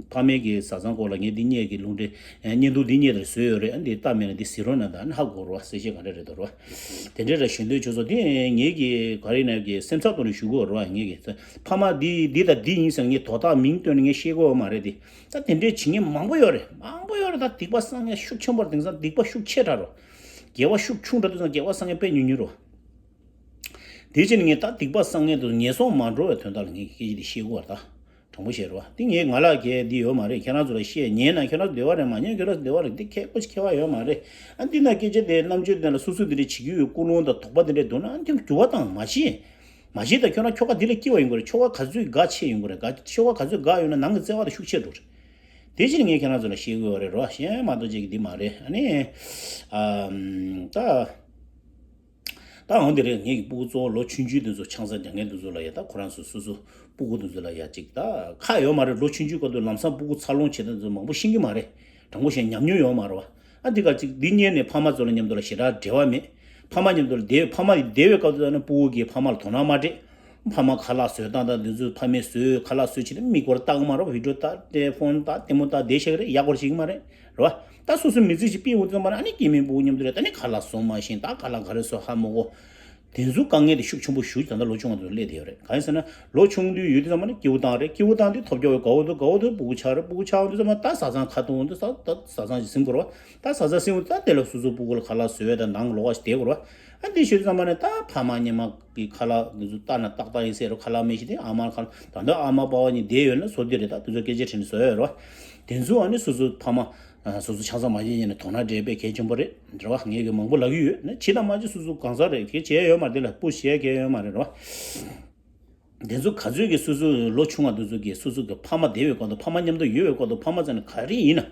ཕ་མེས་ཀྱི་བཟའ་ཚང་སྐོར་ལ་ངས་འདི་སྔོན་གྱི་ལུང་འདྲེན་བརྙན་ཐུང་འདི་སྔོན་དེར་བཟོས་ཡོད་རེད། ཨ་འདི་ལྟ་མེད་ན་འདི་གཟིགས་རོགས་གནང་དང་། ཨ་ནི་ཧ་གོ་རོགས་བ། གསལ་བཤད་ག་འདྲ་རེད་འདུག་རོགས་བ། དེ་འདྲའི་ར་ཞུ་འདོད་བྱུང་སོང་། དེ་ངེད་ཀྱི་ག་རེ་ན་གི་སེམས་ཚབ་ཐོག་ནས་ཞུ་གི་ཡོད་རེད་བ། ངེད་ཀྱི་ཕ་མ་འདི་འདི་དང་འདི་ཡིན་ཟེར་ངས་དོ་བདག་མིང་བཏོན་ནས་ངས་བཤད་གི་ཡོད་མ་རེད་དེ། ད་དེ་འདྲའི་བྱེད་མཁན་མང་པོ་ཡོད་རེད། མང་པོ་ཡོད་རེད། ད་སྡིག་པ་བསགས་མཁན་ཤུགས་ཆེན་པོ་རེད། དེང་སང་སྡིག་པ་ཤུགས་ཆེ་དྲགས་རེད། དགེ་བ་ཤུགས་ཆུང་དྲགས་དུས་ཙང་དགེ་བ་བསགས་མཁན་དཔེ་ཉུང་ཉུང་རེད་བ། དེ་བྱས་ནས་ངས་ད་སྡིག་པ་བསགས་མཁན་དེ་ཚོ་ངན་སོང་མ་འགྲོ་བའི་དོན་དག་ལ་ངས་སྐད་ཆ་དེ་བཤད་དགོས་པ་རེད་ད། དྲང་པོ་བཤད་རོགས། དེ་ངས་ང་ལ་གལ་འདི་ཡོད་མ་རེད། ཁྱེད་རང་ཚོ་ལ་བཤད། ཉན་ན་ཁྱེད་རང་ཚོ་བདེ་བ་རེད། མ་ཉན་ཁྱེད་རང་ཚོ་བདེ་བ་རེད། འདི་ཁྱད་ཁོ་ཅིག་ཁྱད་པར་ཡོད་མ་རེད། ཨ་འདི་ན་སྐད་ཆ་དེ་རྣམ་དཔྱོད་ལྡན་ལ་སོ་སོ་དེ་འདྲ་བྱེད་ཀྱི་ཡོད་ཀུན་སློང་དང་དོགས་པ་དེ་འདྲ་འདུག་ན་ཨ་འདི་འགྱུར་བ་བཏང་། མ་བྱེད། མ་བྱེད། ད་ཁྱོད་རང་ཁྱོ་ག་འདི་ལ་སྐྱིད་པ་ཡོང་གི་རེད། ཁྱོ་ག་ག་ཚོད་དགའ་ཆེ་ཡོང་གི་རེད། དགའ་ཁྱོ་ག་ག་ཚོད་དགའ་ཡོང་ན་ནང་གི་བརྩེ་བ་དེ་ཤུགས་ཆེ་འགྲོ་རེད། དེ་ཕྱིར་ངས་ཁྱེད་རང་ཚོ་ལ་བཤད་དགོས་པ་རེད་རོ། གཞན་མ་གཏོགས་ཅིག་གི་འདི་མ་རེད། ཨ་ནི་ཨམ་ད། ད་འོན་ཏེ་རེད། ངེད་ཀྱི་སྤུ་གུ་གཙོ་བོ་ལོ་ཆུང་ཆུང་དེ་ཚོ་ཆང་ས་རྒྱག་མཁན་དེ་ཚོ་ལ་ཡ། ད་ཁོ་རང་ཚོ་སོ་སོ་སྤུ་གུ་དེ་ཚོ་ལ་ཡ་ཅིག་ད་ཁག་ཡོད་མ་རེད། ལོ་ཆུང་ཆུང་སྐབས་དུས་ལམ་སང་སྤུ་གུ་འཚར་ལོངས་བྱེད་སྟངས་དེ་ཚོ་མང་པོ་ཤེས་ཀྱི་མ་རེད། དྲང་པོ་བཤད་ཉམས་མྱོང་ཡོད་མ་རེད་བ། ཨ་འདི་ག་ཅིག་འདི་གཉེར་ནས་ཕ་མ་ཚོ་ལ་མཉམ་དུ་ལ་ཞེ་དྲག་འབྲེལ་བ་མེད། ཕ་མ་མཉམ་དུ་ལ་བསྡད། ཕ་མ་བསྡད་པའི་སྐབས་དུས་ན་སྤུ་གུ་གིས་ཕ་མ་ལ་དོ་སྣང་མ་སྤྲད། ཕ་མ་ཁ་ལག་བཟོ་སྟངས་དང་འདི་ཚོ་ཕ་མས་བཟོས་ཁ་ལག་བཟོས་བྱས་ཏེ་མིག་སྐོར་ལྟ་གི་མ་རེད། བི་ཌིའོ་ལྟ་སྟེ་ཕོན་ལྟ་ལྟད་མོ་ལྟ་བསྡད་ཤག་གི་རེད། ཡག་པོ་བྱེད་ཀྱི་མ་རེད། རེད་བ། ད་སོ་སོའི་མི་ཚེ་ཞིག་སྤེལ་འོང་དུས་ཙམ་པ་ན་ཨ་ནི་སྐྱེ་དམན་སྤུ་གུ་མཉམ་དུ་རེད། ད་ནི་ཁ་ལག་བཟོ་མ་ཤེས། ད་ཁ་ལག་ག་རེ་བཟོ་ཧ་མ་གོ། དེ་ཚོ་དཀའ་ངལ་དེ་ཤུགས་ཆེན་པོ་ཞེ་ཅིག་ད་ལྟ་ལོ་ཆུང་བ་དེ་ཚོ་སླེབས་བསྡད་ཡོད་རེད། གང་ཡིན་ཟེར་ན་ལོ་ཆུང་དུས་ཡོད་དུས་ཙམ་པ་ནི་སྐྱིད་པོ་བཏང་རེད། སྐྱིད་པོ་བཏང་དུས་ཐོབ་རྒྱག་འོས། དགའ་བོ་དུས་དགའ་བོ་དུས་སྤུ་གུ་ཆགས་རེད། སྤུ་གུ་ཆགས་འོང་དུས་ཙམ་པ་ད་བཟའ་ཚང་ཁ་གཏོང་འོང་དུས་ད་ད་བཟའ་ཚང་ཞིག་ཟིན་དགོས་རེད་བ། ད་བཟའ་ཚང་ཟིན་འོང་དུས་ད་དེ་ལ་སོ་སོ་སྤུ་གུ་ལ་ཁ་ལག་བཟོ་ཡས་དང་ནང་ལོགས་ཀ་ཞིག་བསྡད་དགོས་རེད་བ། ཨ་འདི་ཞུ་དུས་ཙམ་པ་ནི་ད་ཕ་མ་སྔོན་མ་གི་ཁ་ལག་འདི་ཚོ་ལྟ་ན་ཏག་ཏག་ཡིན་ཟེར་རོ། ཁ་ལག་མེད་ཞིག་དེ་ཨ་མ་ཁ་ལག་ད་ལྟ་ཨ་མ་པ་ཕ་གཉིས་བསྡད་ཡོད་ན་བཟོ་འདི་རེད། ད་དེ་ཚོ་སྐད་ཆ་དྲིས་ནས་བཟོ་ཡོད་རེད་བ། དེ་ཚོ་ཨ་ནི་སོ་སོ་ཕ་མ་ཨ་སོ་སོ་ཆང་ས་མ་བཞེས་ཉིན་ནས་དོ་སྣང་སྤྲད་དཔེ་གལ་ཆེན་པོ་རེད། རེད་བ། ངས་གི་མང་པོ་ལབ་ཀྱི་ཡོད་ན་བྱེད་དང་མ་བྱེད་སོ་སོ་གང་ཟག་རེད། གལ་བྱས་ཡོད་མ་རེད། དེ་ལ་པུ་བྱས་གལ་ཡོད་མ་རེད། རེད་བ། དེ་ཚོ་ག་ཚོད་ཀྱི་སོ་སོ་ལོ་ཆུང་བ་དེ་ཚོ་གི་སོ་སོ་གི་ཕ་མ་བསྡད་པའི་སྐོར་དུ་ཕ་མ་མཉམ་དུ་ཡོད་པའི་སྐོར་དུ་ཕ་མ་ཚོ་ནི་ག་རེ་ཡིན་ན།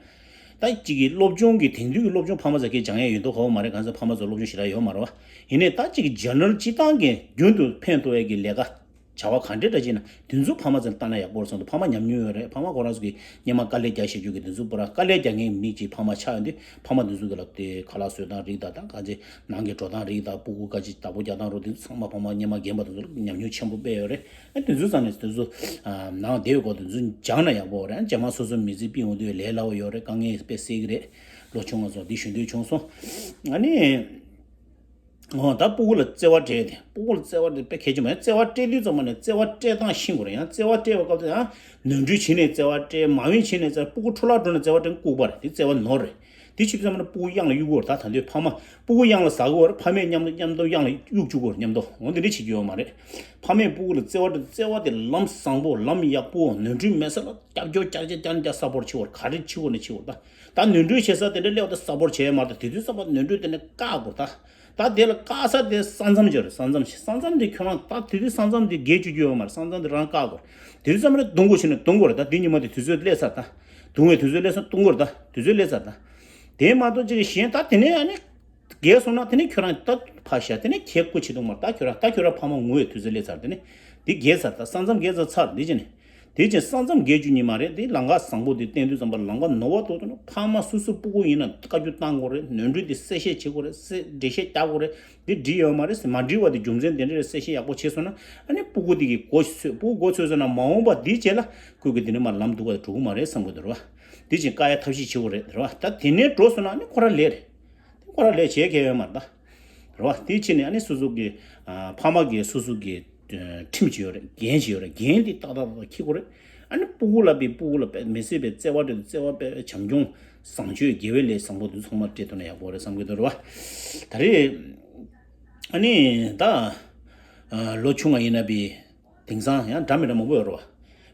ད་གཅིག་གི་སློབ་སྦྱོང་གི་དེང་དུས་ཀྱི་སློབ་སྦྱོང་ཕ་མ་ཚོ་གི་སྦྱང་ཡས་ཡོད་མདོག་ཁ་པོ་མ་རེད། གང་ཟེར་ཕ་མ་ཚོ་སློབ་སྦྱོང་ཞེ་དྲག་ཡོད་མ་རེད་བ། ཡིན་ནའི་ད་གཅིག་གི་ཇེ་ནེ་རལ་སྤྱི་བཏང་གི་རྒྱུན་དུ་ཕན་ཐོགས་ཡས་ཀྱི་ལས་ཀ་བྱ་བ་ག་འདྲ་འདྲ་བྱས་ན་དེ་ཚོ་ཕ་མ་ཚོར་ལྟ་ན་ཡག་པོ་རེད་བསམ་འདུག་ཕ་མ་ཉམས་མྱོང་ཡོད་རེད། ཕ་མ་ཁོ་རང་ཚོ་གིས་སྔོན་མ་དཀའ་ལས་རྒྱག་ཤེས་རྒྱུ་གི་དེ་ཚོ་པུ་ར་དཀའ་ལས་རྒྱག་མཁན་མི་གཅིག་ཕ་མ་ཆགས་ཡོང་དུས་ཕ་མ་དེ་ཚོ་གི་ལ་དེ་ཁ་ལག་བཟོ་སྟངས་རིགས་དང་ད་ག་ཚོད་ནང་གི་འགྲོ་སྟངས་རིགས་དང་སྤུ་གུ་ག་ཅིག་བདག་པོ་རྒྱག་སྟངས་རོ། དེ་ཚོ་ཚང་མ་ཕ་མ་སྔོན་མ་རྒན་པ་དེ་ཚོ་ལ་ཉམས་མྱོང་ཆེན་པོ་དཔེ་ཡོད་རེད། ཨ་དེ་ཚོ་ཚང་ནས་དེ་ཚོ་ནང་བསྡད་ཡོད་སྐོར་དེ་ཚོ་སྦྱངས་ན་ཡག་པོ་རེད། རྗེས་མ་སོ་སོ་མི་ཚེ་སྤེལ་ཡོང་དུས་ལས་སླ་བོ་ཡོད་རེད། དཀའ་ངལ་དཔེ་སེལ་གི་རེད། ལོ་ཆུང་བ་ཚོ་འདི་ཞུ་འདོད་བྱུང་སོང་། ཨ་ནི། འོ་ད་སྤུ་གུ་ལ་བརྩེ་བ་སྤྲད་དེ། སྤུ་གུ་ལ་བརྩེ་བ་དེ་དཔེ་གལ་ཆེན་པོ་ཡིན། བརྩེ་བ་སྤྲད་དུས་ཙམ་པ་ནས་བརྩེ་བ་སྤྲད་སྟངས་ཤེས་དགོས་རེད། ཡང་བརྩེ་བ་སྤྲད་པའི་སྐབས་དེ་ཡང་ནོར་འཁྲུལ་བྱས་ནས་བརྩེ་བ་སྤྲད། མ་འོས་བྱས་ནས་བརྩེ་བ། སྤུ་གུ་འཕྲོ་བརླག་འགྲོ་ནས་བརྩེ་བ་སྤྲད་ན་ལྐུགས་པ་རེད། དེ་བརྩེ་བ་ནོར་རེད། དེ་བྱེད་དུས་ཙམ་པ་ནས་སྤུ་གུ་གཡང་ལ་གཡུག་དགོས་རེད། ད་ད་དུང་ཕ་མ་སྤུ་གུ་གཡང་ལ་ཟ་དགོས་རེད། ཕ་མས་མཉམ་དུ་མཉམ་དུ་གཡང་ལ་གཡུག་བཅུག་དགོས་རེད། མཉམ་དུ་འོ་འདི་འདྲ་བྱེད་རྒྱུ་ཡོད་མ་རེད། ཕ་མས་སྤུ་གུ་ལ་བརྩེ་བ་སྤྲད། བརྩེ་བ་དེ་ལམ་བཟང་པོ་ལམ་ཡག་པོ་ནོར་འཁྲུལ་མེད་ས་ལ་རྒྱབ་སྐྱོར་བསྐྱར་བསྐྱར་བསྐྱར་བསྐྱར་ས་པོར་བྱེད་དགོས་རེད། ག་རེ་བྱེད་དགོས་ན་བྱེད་དགོས་རེད། ད་ད་ནོར་འཁྲུལ་བྱེད་ས་དེ་འདྲ་སླེབས་ད་ས་པོར་བྱས་མ་རེད། ད་དེ་དུས་ཙམ་པ་ནོར་འཁྲུལ་དེ་ནས་བཀག་དགོས་རེད། ད། ད་དེ་ལ་བཀག་ས་དེ་ས་མཚམས་ཅིག་རེད། ས་མཚམས་ཤིག་ས་མཚམས་དེ་ཁྱོད་རང་ད་དེ་དུས་ས་མཚམས་དེ་བརྒལ་བཅུག་རྒྱུ་ཡོད་མ་རེད། ས་མཚམས་དེ་རང་བཀག་དགོས་རེད། དེ་དུས་ཙམ་རེད་རྡུང་དགོས་བྱས་ནས་རྡུང་དགོས་རེད། ད་དེ་ཉིན་མ་དེ་དུས་ཚོད་སླེབས་ཚར། ད་རྡུང་བའི་དུས་ཚོད་སླེབས་སོང་། རྡུང་དགོས་རེད། ད་དུས་ཚོད་སླེབས་ཚར། ད་ དེ་མ་གཏོགས་ཅིག་གཞན་ད་དེ་ནས་ཨ་ནི་རྒས་སོང་ན་དེ་ནས་ཁྱོད་རང་ད་ཕ་ཤ་དེ་ནས་ཁྱེད་སྐུ་མཁྱེན་གཏོང་མར་ད་ཁྱོད་རང་ད་ཁྱོད་རང་ཕ་མ་ངུ་བའི་དུས་ཚོད་སླེབས་ཚར། དེ་ནས་དེ་རྒས་ཚར། ད་ས་མཚམས་རྒས་ཚར་ཚར་འདི་བྱས་ནས། དེ་བྱས་ས་མཚམས་རྒས་རྒྱུ་ཉིད་མ་རེད། དེ་ལམ་ཁ་བཟང་པོ་དེ་བསྟན་དུས་ཙམ་པ་ལམ་ཁ་ནོར་བ་དོག་དོག་ན་ཕ་མ་སོ་སོ་སྤུ་གུ་ཡིན་ན་བཀའ་བཀྱོན་བཏང་དགོས་རེད། ནོར་འཁྲུལ་དེ་གསལ་བཤད་བྱེད་དགོས་རེད། གསལ་འགྲེལ་བཤད་རྒྱག་དགོས་རེད། འདི་འགྲིག་ཡོད་མ་རེད་ཟེར་མ་འགྲིག་པ་དེ་རྒྱུ་མཚན་དེ་འདྲ་རེད་གསལ་བཤད་ཡག་པོ་བྱས་སོང་ན་ཨ་ནི་སྤུ་གུ་དེ་གི་མགོ་ཚོས་སྤུ་གུ་མགོ་ཚོས་སོང་ན་མ་འོངས་པ་འདི་རྗེས་ལ་ཁོས་གི་དེ་ནས་མར་ལམ་སྡུག་པ་འགྲོ་གི་མ་རེད་བསམ་གི་འདུག་རེད་བ། འདི་བྱས་བཀག་ཡ་ཐབས་ཤེས་བྱེད་དགོས་རེད་རེད་བ། ད་དེ་ནས་འགྲོ་སོང་ན་ཨ་ནི་ཁོ་རང་ལས་རེད། དེ་ཁོ་རང་ལས་བྱེད་མཁན་ཡོད་མ་རེད་ད། རེད་བ། དེ་བྱས་ནས་ཨ་ནི་སོ་སོ་གི་ཨ་ཕ་མ་གི་སོ་སོ་གི་ཨ་ཁྲིམས་ཅིག་ཡོད་རེད། འགན་ཅིག་ཡོད་རེད། འགན་དེ་ཏག་ཏག་ཏག་ཏག་འཁྱེར་དགོས་རེད། ཨ་ནི་སྤུ་གུ་ལ་དཔེ་སྤུ་གུ་ལ་དཔེ་མི་སྲིད་པའི་བརྩེ་བ་སྤྲད་དུ་བརྩེ་བ་དཔེ་བྱམས་སྐྱོང་བཟང་སྤྱོད་དགེ་བའི་ལས་བཟང་པོ་འདི་ཚང་མ་སྤྲད་ཐུབ་ན་ཡག་པོ་རེད་བསམ་གི་འདུག་རེད་བ། ད་རེས་ཨ་ནི་ད་ཨ་ལོ་ཆུང་བ་ཡིན་ན་དཔེ་དེང་སང་ཡང་འདྲ་མི་འདྲ་མང་པོ་ཡོད་རེད་བ།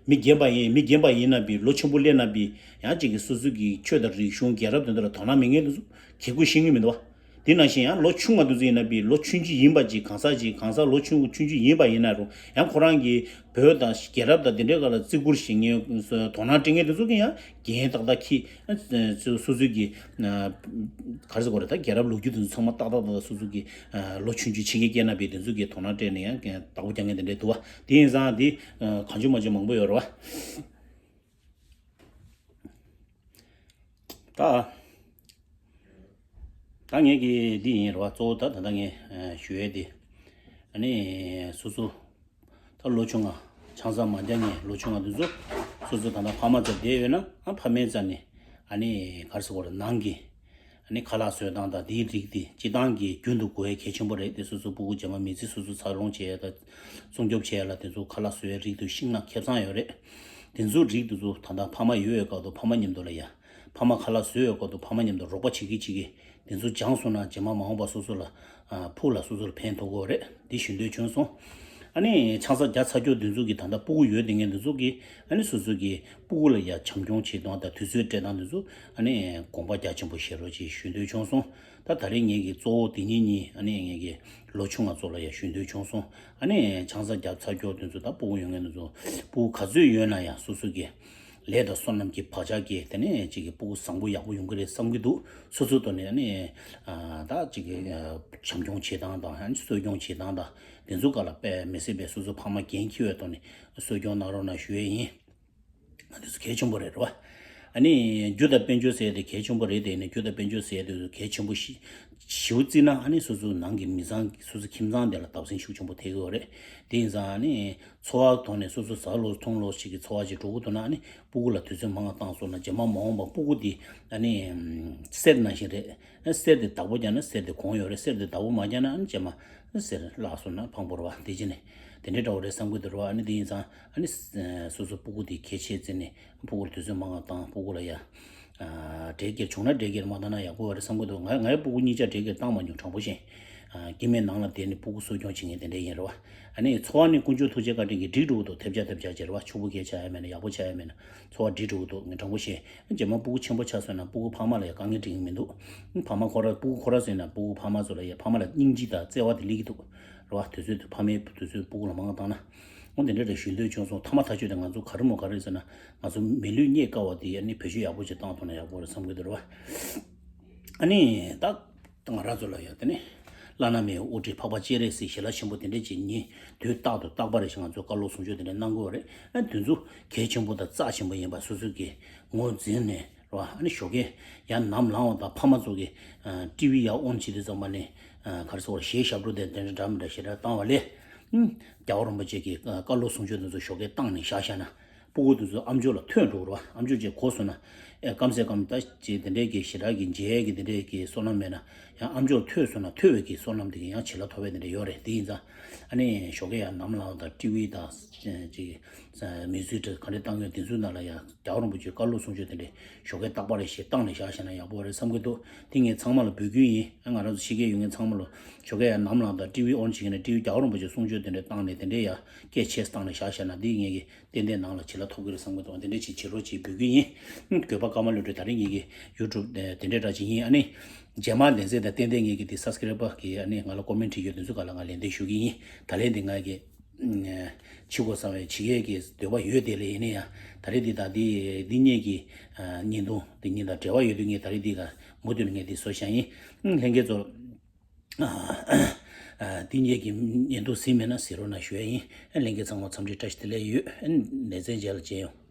མི་རྒན་པ་ཡིན་མི་རྒན་པ་ཡིན་ན་དཔེ་ལོ་ཆེན་པོ་སླེབས་ན་དཔེ་ཡང་གཅིག་གི་སོ་སོ་གི་ཆོས་དང་རིག་གཞུང་རྒྱལ་རབས་དེ་ཚོ་ལ་དོ་སྣང་མེད་མཁན་དེ་ཚོ་གད་སྐུད་ཤེས་ཀྱི་མི་འདུག་བ། དེ་ནང་བཞིན་ཡང་ལོ་ཆུང་བ་དེ་ཚོ་ཡིན་ན་དཔེ་ལོ་ཆུང་ཆུང་ཡིན་པ་ཅིག་གང་ཟག་ཅིག་གང་ཟག་ལོ་ཆུང་ཆུང་ཆུང་ཡིན་པ་ཡིན་ན་རུང་ཡང་ཁོ་རང་གི་བོད་དང་རྒྱལ་རབས་དང་དེ་འདྲའི་སྒང་ལ་བརྩི་བཀུར་བྱེད་མཁན་དོ་སྣང་སྤྲད་མཁན་དེ་ཚོ་གི་ཡང་འགན་ཏག་ཏག་འཁྱེར། སོ་སོ་གི་ག་རེ་ཟེར་དགོས་རེད། ད་རྒྱལ་རབས་ལོ་རྒྱུས་དེ་ཚོ་ཚང་མ་ཏག་ཏག་ཏག་ཏག་སོ་སོ་གི་ལོ་ཆུང་ཆུང་ཕྱི་རྒྱལ་སྐྱེས་ན་དཔེ་དེ་ཚོ་གི་དོ་སྣང་སྤྲད་ནས་ཡང་བདག་པོ་རྒྱག་མཁན་དེ་འདྲ་འདུག་བ། དེ་ཡིན་ཙང་དེ་གང་བྱུང་མང་བྱུང་མང་པོ་ཡོད་རེད་བ། ད་ད་ངས་ཀྱི་འདི་ཡིན་རེད་བ། གཙོ་བོ་ད་ད་ལྟ་ངས་ཞུ་ཡས་དེ་ཨ་ནི་སོ་སོ་ད་ལོ་ཆུང་ང་ཆང་ས་མ་རྒྱག་མཁན་ལོ་ཆུང་ང་དེ་ཚོ་སོ་སོ་ད་ལྟ་ཕ་མ་རྩ་བསྡད་ཡོད་ན་ཨ་ཕ་མའི་རྩ་ནས་ཨ་ནི་ག་རེ་ཟེར་དགོས་རེད། ནང་གི་ཨ་ནི་ཁ་ལག་བཟོས་སྟངས་དང་དེའི་རིགས་དེ་སྤྱི་བཏང་གི་རྒྱུན་དུ་དགོས་ཡས་གལ་ཆེན་པོ་རེད། དེ་སོ་སོ་སྤུ་གུ་རྗེས་མ་མི་ཚེ་སོ་སོ་འཚར་ལོངས་བྱེད་ཡས་དང་སྲུང་སྐྱོབ་བྱེད་ཡས་ལ་དེ་ཚོ་ཁ་ལག་བཟོ་ཡས་རིགས་དེ་ཤིན་ཏུ་ཁེ་བཟང་ཡོད་རེད། དེ་ཚོ་རིགས་དེ་ཚོ་ད་ལྟ་ཕ་མ་ཡོད་ཡོད་སྐབས་དུ་ཕ་མ་མཉམ་དུ་ལ་ཡ། ཕ་མ་ཁ་ལག་བཟོས་ཡོད་སྐབས་དུ་ཕ་མ་མཉམ་དུ་རོགས་པ་བྱེད་ཀྱི་བྱེད་ཀྱི་དེ་ཚོ་སྦྱངས་སོང་ན་རྗེས་མ་མ་འོངས་པ་སོ་སོ་ལ་ཕུགས་ལ་སོ་སོ་ལ་ཕན་ཐོགས་ཀྱི་ཡོད་རེད། འདི་ཞུ་འདོད་བྱུང་སོང་། ཨ་ནི་ཆང་ས་རྒྱག་ཚར་རྒྱུ་དེ་ཚོ་གི་ད་ལྟ་སྤུ་གུ་ཡོད་དེ་ངས་དེ་ཚོ་གི་ཨ་ནི་སོ་སོ་གི་སྤུ་གུ་ལ་ཡ་བྱམས་སྐྱོང་བྱེད་སྟངས་དང་དུས་ཚོད་སྤྲད་སྟངས་དེ་ཚོ་ཨ་ནི་དགོངས་པ་རྒྱ་ཆེན་པོ་བཞེས་རོགས་ཅེས་ཞུ་འདོད་བྱུང་སོང་། ད་ད་རེས་ངེད་ཀྱི་གཙོ་བོ་དེ་ཉིད་གཉིས་ཨ་ནི་ངེད་ཀྱི་ལོ་ཆུང་བ་ཚོ་ལ་ཡ་ཞུ་འདོད་བྱུང་སོང་། ཨ་ནི་ཆང་ས་རྒྱབ་ཚར་རྒྱུ་དེ་ཚོ་ད་སྤུ་གུ་ཡོད་མཁན་དེ་ཚོ་སྤུ་གུ་ག་ཚོད་ཡོད་ན་ཡང་སོ་སོ་གི་ལས་དང་བསོད་ནམས་ཀྱི་བག་ཆགས་ཀྱིས་དེ་ནས་ཅིག་གི་སྤུ་གུ་བཟང་པོ་ཡག་པོ་ཡོང་གི་རེད་བསམ་གྱི་འདུག་སོ་སོའི་ཐོག་ནས་ཨ་ནི་ད་ཅིག་གི་བྱམས་སྐྱོང་བྱེད་སྟངས་དང་ཨ་ནི་གསོ་སྐྱོང་བྱེད་སྟངས་དང་དེ་ཚོ་ག་ལ་དཔེ་མི་སྲིད་པའི་སོ་སོ་ཕ་མ་འགན་འཁྱེར་བའི་ཐོག་ནས་གསོ་སྐྱོང་གནང་རོགས་གནང་ཞུ་ཡས་ཡིན། ཨ་འདི་ཚོ་གལ་ཆེན་པོ་རེད་རེད་བ། ཨ་ནི་རྒྱུ་དང་དཔལ་འབྱོར་ཟེར་ཡ་དེ་གལ་ཆེན་པོ་རེད། དེ་ནི་རྒྱུ་དང་དཔལ་འབྱོར་ཟེར་ཡ་དེ་གལ་ཆེན་པོ་ཞིག་ཞེ་པོ་བརྩིས་ན་ཨ་ནི་སོ་སོའི་ནང་གི་མི་ཚང་སོ་སོའི་ཁྱིམ་ཚང་དེ་ལ་བདག་འཛིན་ཤུགས་ཆེན་པོ་ཐེབས་ཀྱི་ཡོད་རེད། དེ་ཡིན་ཙང་ཨ་ནི་འཚོ་བ་ཐོག་ནས་སོ་སོ་ཟ་ལོ་འཐུང་ལོ་ཞིག་གི་འཚོ་བ་ཞིག་འགྲོ་གི་འདུག་ན་ཨ་ནི་སྤུ་གུ་ལ་དུས་ཚོད་མང་བ་བཏང་སོང་ན་རྗེས་མ་མ་འོངས་པ་སྤུ་གུ་དེ་ཨ་ནི་གསེར་ནང་བཞིན་རེད། གསེར་དེ་བདག་པོ་རྒྱག་ན་གསེར་དེ་གོང་ཡོད་རེད། གསེར་དེ་བདག་པོ་མ་རྒྱག་ན་ཨ་ནི་རྗེས་མ་གསེར་བརླག་སོང་ན་ཕངས་པོ་རེད་བ། དེ་ཅི་ནས་དེ་འདྲའི་འདྲ་བོ་རེད་བསམ་གྱི་འདུག་རེད་བ། ཨ་ནི་དེ་ཡིན་ཙང་ཨ་ནི་སོ་སོ་སྤུ་གུ་དེ་གལ་ཆེ་བརྩིས་ནས་སྤུ་གུར་དུས་ཚོད་མང་བ་བཏང་སྤུ་གུ་ལ་ཡ་གྲས་བསྐྱེད་བྱུང་ན་གྲས་བསྐྱེད་མ་བཏང་ན་ཡག་པོ་རེད་བསམ་གྱི་འདུག་ང་ངའི་སྤུ་གུ་གཉིས་ཆ་གྲས་བསྐྱེད་བཏང་མ་མྱོང་། དྲང་པོ་བཤད། སྐྱེ་དམན་ནང་ལ་བསྡད་ནས་སྤུ་གུ་གསོ་སྐྱོང་བྱེད་མཁན་དེ་འདྲ་ཡིན་རེད་བ། ཨ་ནི་འཚོ་བ་ནི་དཀོན་མཆོག་ཐུགས་རྗེ་བཀའ་དྲིན་གྱིས་འགྲིག་འགྲོ་གི་འདུག་ཐེབས་ཆག་ཐེབས་ཆག་བྱེད་རེད་བ། ཕྱུག་པོ་སྐྱེས་ཆགས་ཡ་མེད་ན་ཡག་པོ་ཆགས་ཡ་མེད་ན་འཚོ་བ་འགྲིག་འགྲོ་གི་འདུག་ངས་དྲང་པོ་བཤད། རྗེས་མ་སྤུ་གུ་ཆེན་པོ་ཆགས་སོང་ན་སྤུ་གུ་ཕ་མ་ལ་ཡང་དཀའ་ངལ་འཕྲད་ཀྱི་མི་འདུག་ཕ་མ་ཁོ་ར་སྤུ་གུ་ཁོ་ར་ཟེར་ན་སྤུ་གུ་ཕ་མ་ཚོ་ལ་ཡང་ཕ་མ་ལ་སྙིང་རྗེ་དང་བརྩེ་བ་དེ་སླེབས་ཀྱི་འདུག་རེད་བ། དུས་ཚོད་དུ་ཕ་མའི་དུས་ཚོད་སྤུ་གུ་ལ་མང་བ་བཏང་ན། འོ་དེ་འདྲ་རེ་ཞུ་འདོད་བྱུང་སོང་། ཐ་མ་ཐག་ཆོད་དེ་ང་ཚོ་ག་རེ་མོ་ག་རེ་ཟེར་ན་ང་ཚོ་མི་ལུས་རྙེད་དཀའ་བ་དེ་ཨ་ནི་བེད་སྤྱོད་ཡག་པོ་ཅིག་བཏང་ཐུབ་ན་ཡག་པོ་རེད་བསམ་གྱི་འདུག་རེད་བ། ཨ་ནི་ད་ང་རང་ཚོ་ལ་ཡང་དེ་ནི་བླ་ན་མེད་པའི་དབུ་ཁྲིད་འཕགས་པ་སྤྱན་རས་གཟིགས་ཞལ་ལག་ཆེན་པོ་དེ་འདྲ་ཅིག་ཉིན་དུས་རྟག་ཏུ་རྟག་པར་ཞིག་ང་ཚོ་བཀའ་སློབ་གསུང་ཆོས་དེ་འདྲ་གནང་དགོས་པ་རེད། ཨ་དེ་ཚོ་གལ་ཆེན་པོ་དང་རྩ་ཆེན་པོ་ཡིན་པ་སོ་སོ་གིས་ངོས་འཛིན་ནས་རེད་བ། ཨ་ནི་ཞོགས་ཀས་ཡང་ནམ་ལངས་པ་དང་ཕ་མ་ཚོ་གིས་ཨ་ཊི་ཝི་ཡར་ཨོན་བྱེད་དུས་ཙམ་པ་ནས་ཨ་ག་རེ་ཟེར་བ་གཞས་ཞབས་བྲོ་དེ་དེ་འདྲ་འདྲ་མི་འདྲ་ཞེ་དྲག་བཏང་བ་ལས། ཨ་རྒྱལ་བ་རིན་པོ་ཆེ་གི་ཨ་བཀའ་སློབ་གསུང་ཆོས་དེ་ཚོ་ཞོགས་ཀས་བཏང་ནས་བཞག་བཞག་ན། སྤུ་གུ་དེ་ཚོ་ཨམ་ཅོག་ལ་ཐོས་འགྲོ་གི་རེད་བ། ཨམ་ཅོག་ཅིག་གོ་སོང་ན། ཨེ་སྐམ་སེ་སྐམ་ད་ཅིག་དེ་འདྲའི་གི་ཞེ་དྲག་གི་མཇལ་ཡས་ཀྱི་དེ་འདྲའི་གི་བསོད་ནམས་མེད་ན། ཡང་ཨམ་ཅོག་ཐོས་སོང་ན་ཐོས་པའི་གི་བསོད་ནམས་དེ་གི་ཡང་བྱིན་རླབས་ཐོབ་པའི་དེ་འདྲ་ཡོད་རེད། དེ་ཡིན་ཙང་ཨ་ནི་ཞོགས་ཀས་ཡང་ནམ་ལངས་དང་ཊི་ཝི་དང་ཅིག་མི་ཚུལ་དེ་ག་འདྲ་བཏང་ཡོད་དེ་ཚོའི་ནང་ལ་ཡང་རྒྱལ་བ་རིན་པོ་ཆེའི་བཀའ་སློབ་གསུང་ཆོས་དེ་འདྲ་ཞོགས་ཀས་རྟག་པར་ཞིག་བཏང་ནས་བཞག་བཞག་ན་ཡག་པོ་རེད་བསམ་གྱི་འདུག་དེ་ངས་ཚང་མ་ལ་འབོད་སྐུལ་ཡིན། ང་རང་ཚོ་ཕྱི་རྒྱལ་ཡོད་མཁན་ཚང་མ་ལ་ཞོགས་ཀས་ཡང་ནམ་ལངས་དང་ཊི་ཝི་ཨོན་བྱེད་མཁན་ནས་ཊི་ཝི་རྒྱལ་བ་རིན་པོ་ཆེའི་གསུང་ཆོས་དེ་འདྲ་བཏང་ནས་དེ་འདྲ་ཡང་སྐད་ཆེ་བཏང་ནས་བཞག་བཞག་ན་དེ་ངས་ཀྱི་ཏན་ཏན་ནང་ལ་བྱིན་རླབས་ཐོབ་ཀྱི་རེད་བསམ་གྱི་འདུག་དེ་འདྲ་ཅིག་བྱེད་རོགས་ཅེས་འབོད་སྐུལ་ཡིན། དགོས་པ་སྐར་མ་ལོས་འགྲོ། ད་རིང་ངེད་ཀྱི་ཡུ་ཊུབ་དེ་འདྲའི་འདྲ་ཅིག་ཡིན། ཨ་ནི་རྗེས་མ་ལན་ཚད་དང་ཏན་ཏན་ངེད་ཀྱི་དེ་སབ་སི་ཀ་རེབ་པ་གི་ཨ་ནི་ང་ལ་ཀོ་མེན་ཊི་བྲིས་ཡོད་དེ་ཚོ་ག་ལ་ང་ལན་འདེབས་ཞུ་གི་ཡིན། ད་ལན་འདི་ང་གི་ བྱེད་དགོས་བསམ་པའི་བྱེད་ཡས་ཀྱི་འདོད་པ་ཡོད་དེ་ལས། ཡིན་ན་ཡང་ད་རེས་འདི་དང་འདི་འདི་གཉིས་ཀྱི་བརྙན་ཐུང་འདི་གཉིས་དང་འབྲེལ་བ་ཡོད་དུས། ངས་ད་རེས་འདི་ག་མུ་མཐུད་ནས་ངས་འདི་བཟོ་བཞག་ཡིན། ལྷན་རྒྱས་ཚོ་འདི་གཉིས་ཀྱི་བརྙན་ཐུང་གཟིགས་མེད་ན་གཟིགས་རོགས་གནང་ཞུ་ཡ་ཡིན། ལྷན་རྒྱས་ཚང་མ་འཚམས་འདྲི་བཀྲ་ཤིས་བདེ་ལེགས་ཡོད། ལེ་ཚན་རྗེས་ལ་མཇལ་ཡོང་།